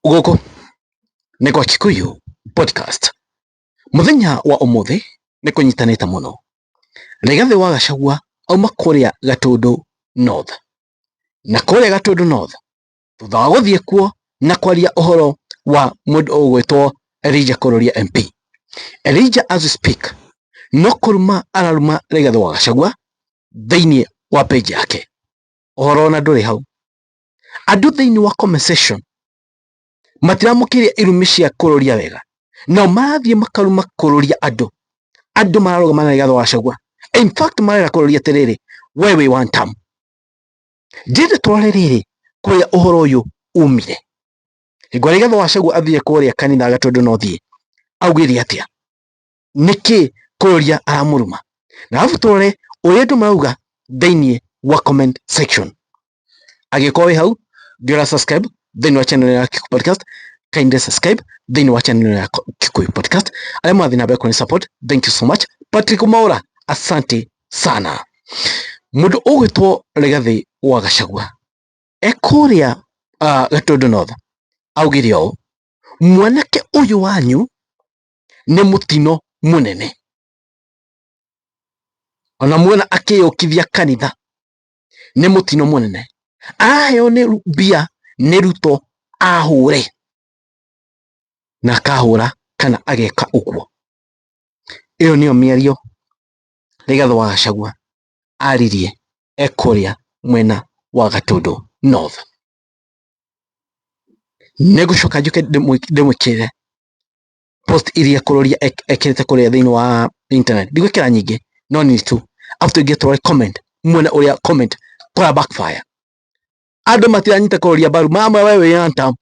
Gũkũ nĩ kwa Kikuyu Podcast. Mũthenya wa ũmũthĩ nĩ kũnyitanĩte mũno. Rigathĩ wa Gachagua auma kũrĩa Gatũndũ North. Na kũrĩa Gatũndũ North, thutha wa gũthiĩ kuo na kwaria ũhoro wa mũndũ ũgwĩtwo Elijah Kururia MP. Elijah as we speak, no kũruma araruma Rigathĩ wa Gachagua thĩinĩ wa page yake. Ũhoro ona ndũrĩ hau. Andũ thĩinĩ wa comment section matiramũkĩria irumi cia kũrũria wega, nao marathiĩ makaruma kũrũria andũ. Andũ mararũgama na Rigathĩ wa Gachagua. In fact marera kũrũria atĩrĩrĩ, we wĩ one term. Ndĩrenda tũrore rĩrĩ kũrĩa ũhoro ũyũ umire. Hingo Rigathĩ wa Gachagua athire kũrĩa kanitha Gatũndũ no thiĩ, augire atĩa? Nĩkĩ kũrũria aramũruma? Na arabu tũrore ũrĩa andũ marauga thĩinĩ wa comment section. Angĩkorwo wĩ hau ndũra subscribe thĩinĩ wa channel ya Kikuyu Podcast, kindly subscribe thĩinĩ wa channel ya Kikuyu Podcast. Arĩa marathiĩ na mbere kũni support, thank you so much. Patrick Maura, asante sana. Mũndũ ũgwĩtwo Rigathĩ wa Gachagua e kũrĩa Gatũndũ North augire ũũ, mwanake ũyũ wanyu nĩ mũtino mũnene. Ona muona akĩyũkithia kanitha nĩ mũtino mũnene. Araheo nĩ mbia nĩ Ruto ahũre na akahũra kana ageka ũguo. Ĩyo nĩyo mĩario Rigathĩ wa Gachagua aririe e kũrĩa mwena wa Gatũndũ North. Nĩngũcoka njũke ndĩmwĩkĩrĩre post iria kũrũria ekĩrĩte kũrĩa thĩinĩ wa internet. Ndigwĩkĩra nyingĩ no nĩ tu afu tũingĩ tũrore comment muone ũrĩa comment kũra backfire. Andũ matiranyita kũrũria mbaru mama wewe wĩ anta.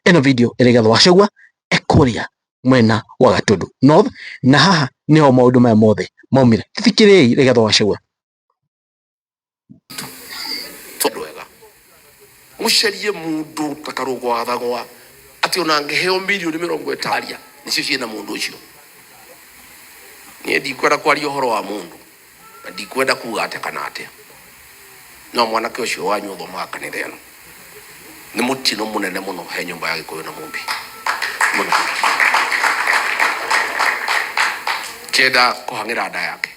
Ĩno video ĩrĩ Rigathĩ wa Gachagua e kũrĩa mwena wa Gatũndũ North, na haha nĩho maũndũ maya mothe maumire. Thikĩrĩriai Rigathĩ wa Gachagua. Tondũ wega mũcarie mũndũ ta Karũngo wa Thang'wa atĩ ona angĩheo mirioni mĩrongo ĩtaria nĩcio ciĩna mũndũ ũcio. Niĩ ndikwenda kwaria ũhoro wa mũndũ na ndikwenda kuga atĩa kana atĩa, no mwanake ũcio wanyu ũthomaga kanitha ĩno nĩ mũtino mũnene mũno he nyũmba ya Gĩkũyũ na Mũmbi mũno. Kenda kũhang'ĩra nda yake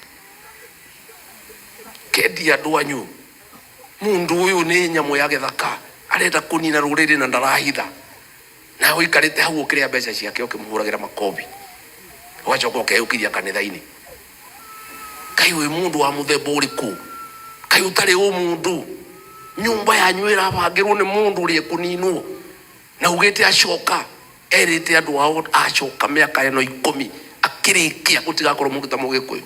Kendia andũ anyu. Mũndũ ũyũ nĩ nyamũ ya gĩthaka, arenda kũnina rũrĩrĩ na ndarahitha. Nawe ũikarĩte hau ũkĩrĩa mbeca ciake ũkĩmũhũragĩra makobi. Ũgacoka ũkeyũkiria kanitha-inĩ. Kaĩ wĩ mũndũ wa mũthemba ũrĩkũ? Kaĩ ũtarĩ ũmũndũ? Nyũmba yanyu ĩrabangĩrwo nĩ mũndũ ũrĩa ĩkũninwo. Na ugĩte acoka. Erĩte andũ ao acoka mĩaka ĩno ikũmi akĩrĩkia gũtigakorwo mũndũ ta mũgĩkũyũ.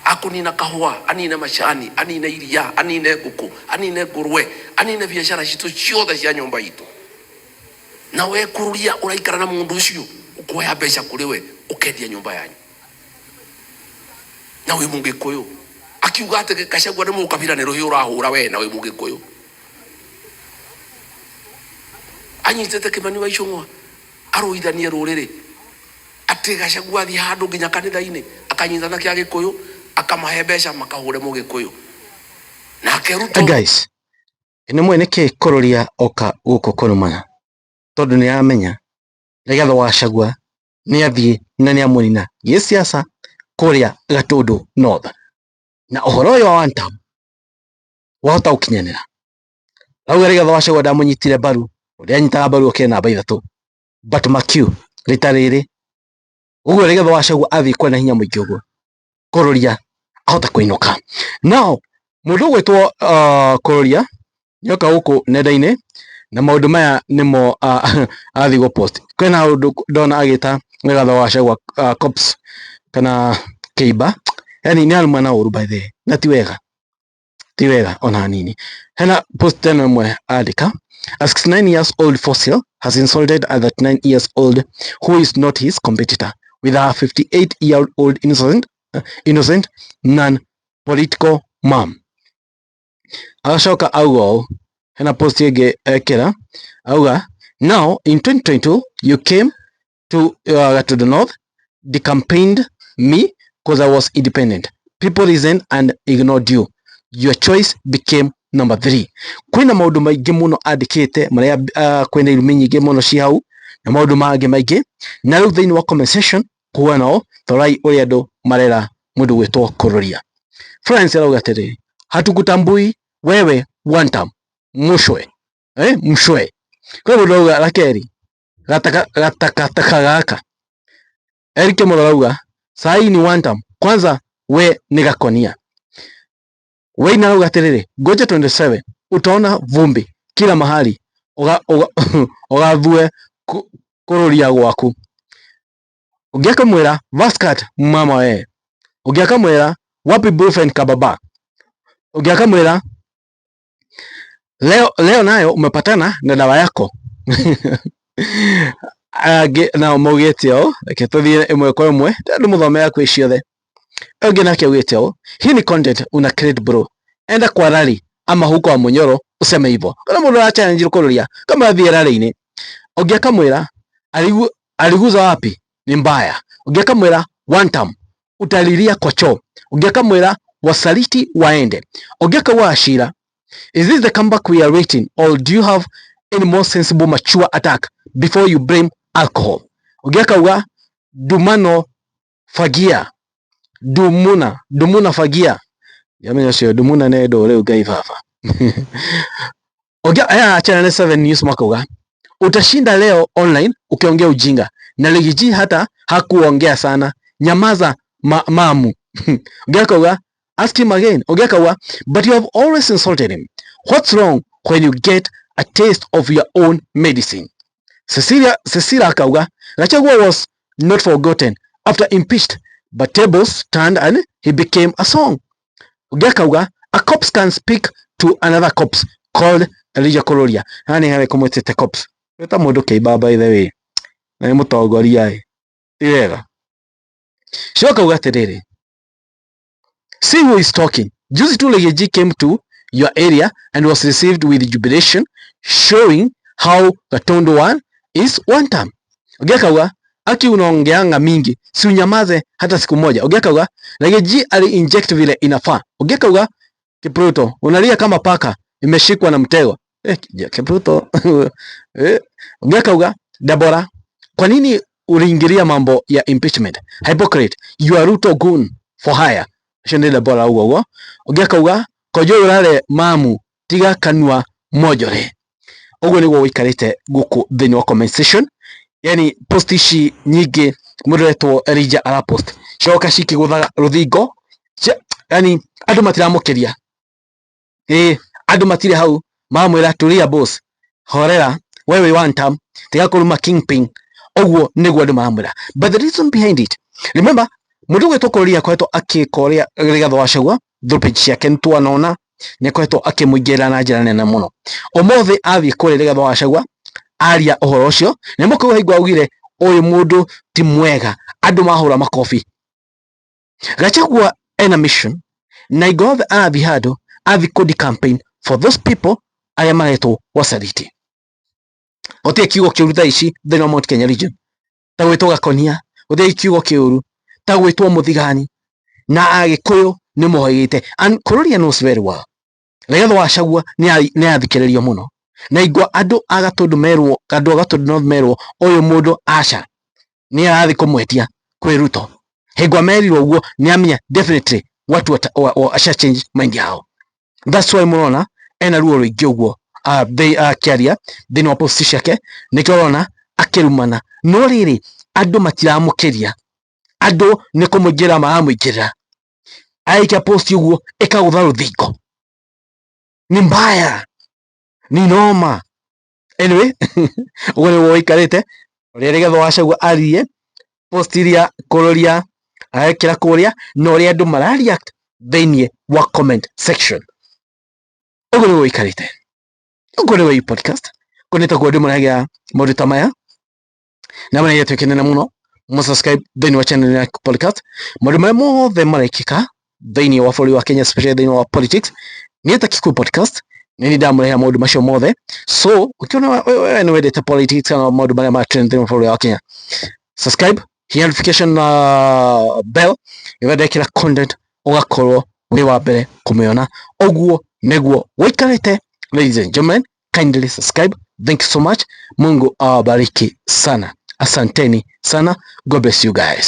Akũnina kahũa, anine macani, anine iria, anine ngũkũ, anine ngũrwe, anine biacara citũ ciothe cia nyũmba itũ. Na we kũrũria ũraikara na mũndũ ũcio ũkoya mbeca kũrĩ we ũkendia nyũmba yanyu. Na wĩ mũgĩkũyũ. Akiuga atĩ Gachagua nĩ mũkabira nĩ rũhĩ ũrahũra we na wĩ mũgĩkũyũ. Anyitĩte Kĩmani wa Icũng'wa arũithanie rũrĩrĩ atĩ Gachagua athiĩ handũ nginya kanitha-inĩ akanyitana kĩa Gĩkũyũ akamahe mbeca makahũre mũgĩkũyũ. Nake Ruto. Guys, nĩ mũĩ nĩkĩ Kũrũria oka gũkũ kũrumana? Tondũ nĩ aramenya Rigathĩ wa Gachagua nĩ athiĩ na nĩ amũnina gĩsiasa kũrĩa Gatũndũ North. Na ũhoro ũyũ wa one term wahota gũkinyanĩra. Rauga Rigathĩ wa Gachagua ndamũnyitire mbaru ũrĩa anyitaga mbaru okire namba ithatũ, but mark you rita rĩrĩ ũguo Rigathĩ wa Gachagua athiĩ kwena hinya mũingĩ ũguo Kũrũria ahota kũinũka. Now mũndũ ũgwĩtwo Kũrũria nĩoka gũkũ nenda-inĩ na maũndũ maya nĩmo athiĩ gũ post. Kwĩna ũndũ ndona agĩta Rigathĩ wa Gachagua cops kana kĩimba, yani nĩ arumana ũru by the way na ti wega. Ti wega ona hanini. Hena post ĩno ĩmwe andĩka, a 69 years old fossil has insulted a 39 years old who is not his competitor with a 58 year old innocent non political mom. Agacoka auga ũũ, hena post ĩngĩ ekĩra auga, now in 2022 you came to Gatundu North, they campaigned me because I was independent. People listened and ignored you. Your choice became Number 3. Kwĩna maũndũ maingĩ mũno andĩkĩte marĩa kwĩna irumi nyingĩ mũno ci hau na maũndũ mangĩ maingĩ. Na rĩu thĩinĩ wa comment section kuga nao torai ũrĩa andũ marera mũndũ gwĩtwo Kururia. Florence arauga atĩrĩrĩ, hatukutambui wewe one time mushwe mshwe. Kwĩ mũndũ auga Rakeli gatakataka gaka. Eric Kimotho arauga sai ni one time kwanza we ni gakonia. Wayne arauga atĩrĩrĩ, ngoja 27 utaona vumbi kila mahali ugathue kururia gwaku. Ũngĩ akamwĩra Vascat mama we. Ũngĩ akamwĩra wapi boyfriend kababa. Ũngĩ akamwĩra leo, leo nayo umepatana na dawa yako. Angĩ nao maugĩte ũũ, reke tũthiĩ ĩmwe kwa ĩmwe ndĩmũthomera kwĩ ciothe. Ũngĩ nake augĩte ũũ, hii ni content una create bro, enda kwa rally ama huko wa Munyoro useme hivyo. Kuna mũndũ ara challenge Kururia kama athiĩ rally-inĩ. Ũngĩ akamwĩra aliguza wapi ni mbaya. Ũngĩ akamwĩra one time utalilia kwa choo. Ũngĩ akamwĩra wasaliti waende. Ũngĩ akauga Ashira, is this the comeback we are waiting or do you have any more sensible mature attack before you blame alcohol? Ũngĩ akauga dumano fagia dumuna dumuna fagia yamenya ũcio dumuna nĩ ndũ rĩu Ngai baba. Ũngĩ aya Channel 7 News makauga utashinda leo online ukiongea ujinga na Riggy hata hakuongea sana, nyamaza mamu. Ũngĩ akauga ask him again. Ũngĩ akauga but you have always insulted him, what's wrong when you get a taste of your own medicine? Cecilia akauga Gachagua was not forgotten after impeached but tables turned and he became a song. Ũngĩ akauga a cops can speak to another cops called Elijah Kururia. Haha nĩ harĩa kũmwĩtĩte cops wĩta mũndũ kĩimba by the way na nĩ mũtongoria ĩ ti wega. Cio akauga atĩrĩrĩ, see who is talking. Juzi tu Riggy G came to your area and was received with jubilation showing how Gatundu one is one time. Ũngĩ akauga aki unaongeanga mingi si unyamaze hata siku moja. Ũngĩ akauga Riggy G ali inject vile inafaa. Ũngĩ akauga Kipruto unalia kama paka imeshikwa na mtego. Kipruto. Ũngĩ akauga Deborah, kwa nini uliingilia mambo ya impeachment? Hypocrite, you are Ruto goon for hire. Ũcio nĩ Deborah auga ũguo. Ũngĩ akauga Kojo urare mamu tiga kanua monjore. Ũguo nĩguo gũikarĩte gũkũ thĩinĩ wa comment section. Yani post ici nyingĩ mũndũ ũretwo Elijah arapost coka cikĩgũthaga rũthingo, yani andũ matiramũkĩria. Andũ matirĩ hau maramwĩra tulia boss, horera wewe one time tiga kũruma kingpin. Ũguo nĩguo andũ maramwĩra, but the reason behind it, remember mũndũ ũgwĩtwo Kururia akoretwo akĩkoria Rigathĩ wa Gachagua through page ciake nĩtwanona nĩ akoretwo akĩmũingĩrĩra na njĩra nene mũno. Ũmũthĩ athiĩ kũrĩ Rigathĩ wa Gachagua aria ũhoro ũcio nĩ mũkũigua haigua augire ũyũ mũndũ ti mwega, andũ mahũra makobi. Gachagua ena mission na ingorothe arathiĩ handũ athiĩ kũndi campaign for those people arĩa maretwo wasaliti. Gũtirĩ kiugo kĩũru thaa ici thĩinĩ wa Mount Kenya region ta gwĩtwo Gakonia, gũtirĩ kiugo kĩũru ta gwĩtwo mũthigani, na Agĩkũyũ nĩ moigĩte. And Kururia knows very well Rigathĩ wa Gachagua nĩ athikĩrĩrio mũno na igua andũ a Gatundu merwo, andũ a Gatundu North merwo ũyũ mũndũ aca nĩ arathiĩ kũmwetia kwĩ Ruto. Hingo merirwo ũguo nĩ amenya definitely watu asha change mind yao. That's why mũrona ena ruo rũingĩ ũguo akĩaria thĩinĩ wa post ciake, nĩkĩo ũrona akĩrumana. No rĩrĩ andũ matiramũkĩria, andũ nĩ kũmũingĩrĩra maramũingĩrĩra. Aikia post ũguo ĩkagũtha rũthingo, ni mbaya, ni noma. Anyway, ũguo nĩguo gũikarĩte ũrĩa Rigathĩ wa Gachagua aririe post iria Kururia arekĩra kũrĩa na ũrĩa andũ mara react thĩinĩ wa comment section. Ũguo nĩguo gũikarĩte. Ũguo nĩguo hii podcast kũnĩta kuo andũ maragĩa maũndũ ta maya na marĩa twĩkenera mũno mũ subscribe thĩinĩ wa channel ya podcast. Maũndũ marĩa mothe marekĩka thĩinĩ wa bũrũri wa Kenya, especially thĩinĩ wa politics, niĩ ta Kikuyu podcast nĩ ndamũrehera maũndũ macio mothe. So ũkĩona wewe nĩ wendete politics kana maũndũ marĩa ma trend thĩinĩ wa bũrũri wa Kenya, subscribe, hinya notification bell nĩgetha ndekĩra content ũgakorwo wĩ wa mbere kũmĩona. Ũguo Niguo wikarite. Ladies and gentlemen, kindly subscribe. Thank you so much. Mungu awabariki sana, asanteni sana. God bless you guys.